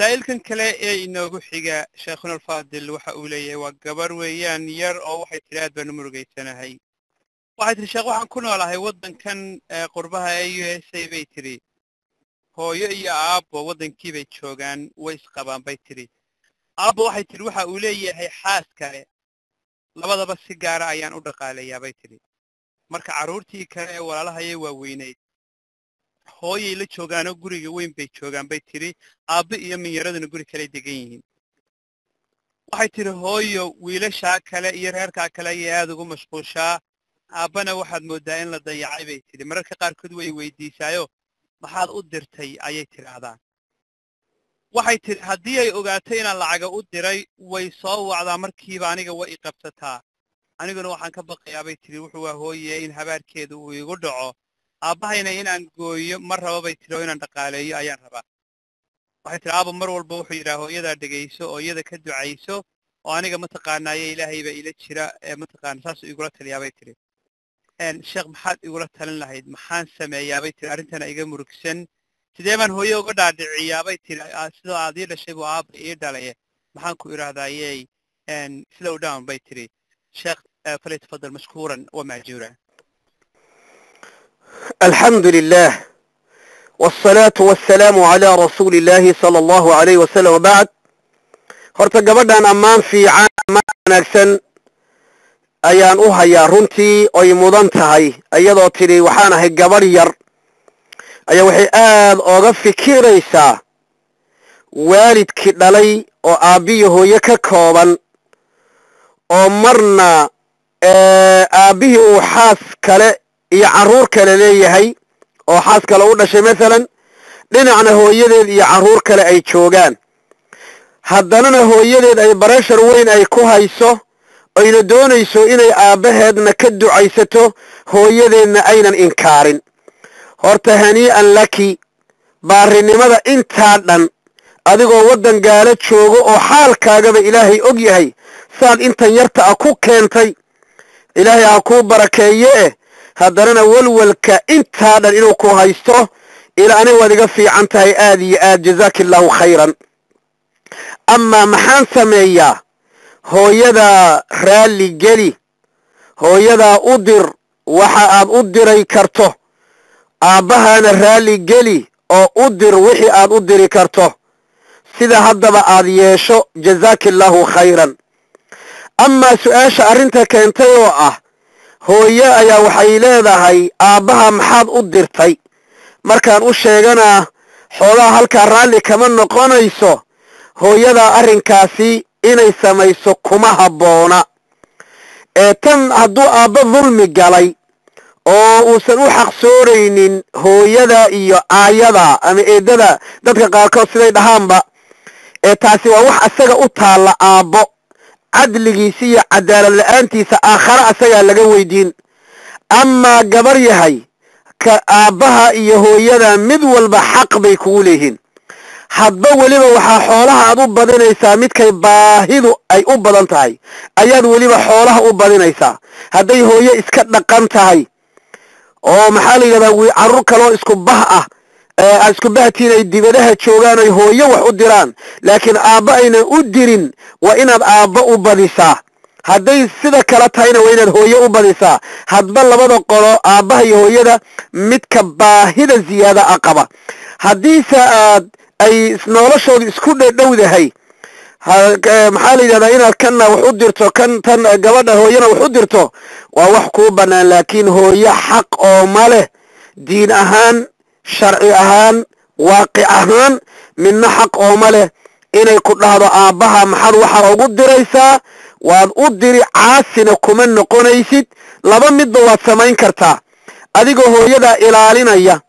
Saa'ilkan kale ee inoogu xiga, Sheekhuna Alfaadil, waxa uu leeyahay waa gabar weeyaan yar oo waxay tiri aad baan u murugaysanahay. Waxay tihi, sheekh, waxaan ku noolahay waddankan qurbaha ee USA, bay tidhi. Hooyo iyo aabbo waddankii bay joogaan, way isqabaan, bay tidhi. Aabbo, waxay tidhi, waxa uu leeyahay xaas kale. Labadaba si gaara ayaan u dhaqaaleeyaa, bay tidhi. Marka carruurtii kale ee walaalahayay waaweynayd hooyay la joogaanoo guriga weyn bay joogaan, bay tidhi. Aabbo iyo minyaraduna guri kaley degan yihiin. Waxay tidhi, hooyo wiilashaa kale iyo reerkaa kale ayay aada ugu mashquushaa, aabbana waxaad mooddaa in la dayacay, bay tidhi. Mararka qaarkood way weydiisaayo, "Maxaad u dirtay?" ayay tidhaahdaa. Waxay tidhi, haddii ay ogaato inaan lacaga u diray, way soo wacdaa markiiba, aniga way i qabsataa. Aniguna waxaan ka baqayaa, bay tidhi, wuxuu waa hooye, in habaarkeedu uu igu dhaco. Aabbahayna inaan gooyo ma rabo, bay tidhi, oo inaan dhaqaaleeyo ayaan rabaa. Waxay tidhi, aaba mar walba wuxuu yidhaha, "Hooyadaa dhegayso oo iyada ka ducayso, oo aniga mataqaanaaye Ilaahay baa ila jira," ee mataqaana saasuu igula taliyaa, bay tidhi. Sheekh, maxaad igula talin lahayd? Maxaan sameeyaa, bay tidhi? Arrintana iga murugsan. Sidee baan hooye uga dhaadhiciyaa, bay tidhi, sidoo aad ii dhashay buu aabba ii dhalaye? Maxaan ku idhaahdayey? Slow down, bay tidhi. Sheekh, falyatafadal mashkuuran wa maajuura. الحمد لله والصلاة والسلام على رسول الله صلى الله عليه وسلم وبعد. Horta gabadhan ammaan fiican, ammaan wanaagsan ayaan u hayaa runtii oy mudan tahay. Iyadoo tidhi waxaan ahay gabadh yar ayaa waxay aad ooga fikiraysaa waalidkii dhalay oo aabbiyo hooye ka kooban, oo marna aabbihii uu xaas kale iyo carruur kale leeyahay oo xaas kale u dhashay masalan, dhinacna hooyadeed iyo carruur kale ay joogaan, haddanana hooyadeed ay pressure weyn ay ku hayso, ayna doonayso inay aabbaheedna ka ducaysato, hooyadeedna aynan inkaarin. Horta hanii'an laki baarinimada intaa dhan, adigoo waddan gaalo joogo oo xaalkaagaba Ilaahay og yahay, saad intan yarta ah ku keentay, Ilaahay ha kuu barakeeye. Eh, haddanana walwalka intaa dhan inuu ku haysto ila aniga waad iga fiican tahay aad iyo aad. Jazaaki Allahu khayran. Amaa maxaan sameeyaa? Hooyadaa raalli geli, hooyadaa u dir waxa aad u diray karto, aabbahaana raalli geli oo u dir wixii aad u diri karto, sida haddaba aad yeesho. Jazaaki Allahu khayran. Amaa su-aasha arrinta keentay oo ah hooye ayaa waxay leedahay, "Aabbaha maxaad u dirtay?" Markaan u sheeganaa xoogaha halkaa raalli kama noqonayso. Hooyadaa arrinkaasi inay samayso kuma habboona. Ee tan hadduu aabba dulmi galay oo uusan u xaqsooraynin hooyada iyo aayada ama eedada, dadka qaarkood siday dhahaanba, ee taasi waa wax asaga u taalla. Aabbo cadligiisa iyo cadaalad la-aantiisa aakhare asagaa laga weydiin. Amaa gabar yahay, ka aabbaha iyo hooyada mid walba xaq bay kugu leeyihiin. Hadba weliba waxaa xoolaha aad u badinaysaa midkay baahidu ay u badan tahay ayaad weliba xoolaha u badinaysaa. Hadday hooyo iska dhaqan tahay oo, maxaa la yidhahdaa, carruur kaloo isku bah ah aad isku bahtiin ay dibadaha joogaan, oy hooyo wax u diraan, laakiin aabba aynan u dirin, waa inaad aabba u badisaa. Hadday sida kale tahayna, waa inaad hooyo u badisaa. Hadba labada qolo, aabbaha iyo hooyada, midka baahida ziyaada a qaba. Haddiise aad ay noloshoodu isku dhedhowdahay, maxaa la yidhahdaa, inaad kanna wax u dirto, kan tan gabadha hooyana wax u dirto, waa wax kuu bannaan. Laakiin hooyo xaq oo ma leh, diin ahaan, sharci ahaan, waaqic ahaan, midna xaq ooma leh inay ku dhahdo, "Aabbaha maxaad waxaa ugu diraysaa?" Waad u diri, caasina kuma noqonaysid. Laba midba waad samayn kartaa. Adigoo hooyadaa ilaalinaya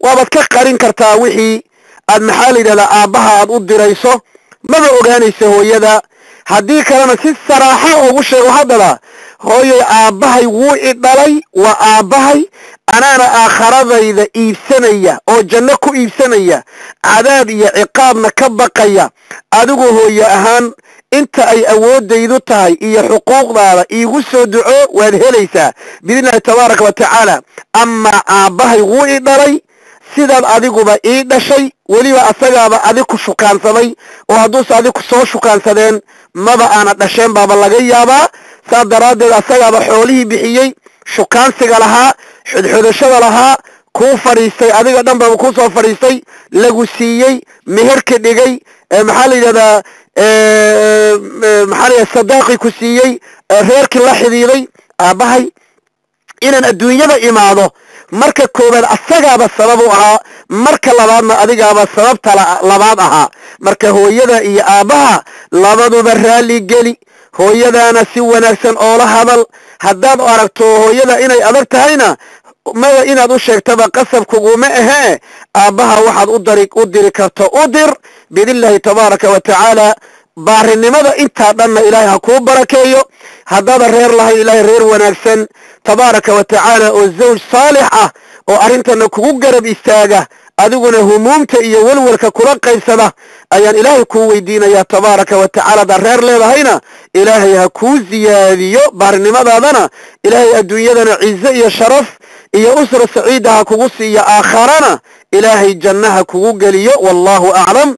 waabaad ka qarin kartaa wixii aad, maxaa la yidhahdaa, aabbaha aad u dirayso, maba ogaanayso hooyada. Haddii kalena si saraaxa ugu sheego haddaba, "Hooyay, aabbahay wuu i dhalay, waa aabbahay, anaana aakharadayda iibsanaya oo janno ku iibsanaya, cadaab iyo ciqaabna ka baqaya. Adigu hooye ahaan inta ay awooddaydu tahay iyo xuquuqdaada iigu soo duco, waad helaysaa biidnillahi tabaaraka wa tacaala. Amaa aabbahay wuu i dhalay, Sidaad adiguba ii dhashay, weliba asagaaba adig ku shukaansaday, oo hadduuse adig ku soo shukaansadeen maba aana dhasheen baaba laga yaabaa. Saa daraaddeed asagaaba xoolihii bixiyey, shukaansiga lahaa, xodxodashada lahaa, kuu fadhiistay, adiga dhan baba kuu soo fadhiistay, lagu siiyey, meherka dhigay, maxaa la yidhahdaa, maxaa la yidhahdaa, sadaaqii ku siiyey, reerkii la xidhiiday. Aabbahay inaan adduunyada imaado marka koowaad asagaaba sabab u ahaa, marka labaadna adigaaba sababta labaad ahaa. Marka hooyada iyo aabbaha labaduba raalli geli, hooyadaana si wanaagsan oola hadal. Haddaad aragto hooyada inay adag tahayna, maya inaad u sheegtaba qasab kuguma ahee, aabbaha waxaad u diri karto u dir biidnillaahi tabaaraka wa tacaala. Baarinimada intaa dhanna Ilaahay ha kuu barakeeyo. Haddaadan reer lahayn, Ilaahay reer wanaagsan tabaaraka wa tacaala oo zawj saalix ah oo arrintana kugu garab istaaga, adiguna humuumta iyo welwelka kula qaybsada ayaan Ilaahay kuu weydiinayaa tabaaraka wa tacala. Haddaad reer leedahayna, Ilaahay ha kuu siyaadiyo baarinimadaadana. Ilaahay adduunyadana cizo iyo sharaf iyo usra saciida ha kugu siiyo, aakharana Ilaahay jannaha kugu geliyo. Wallahu aclam.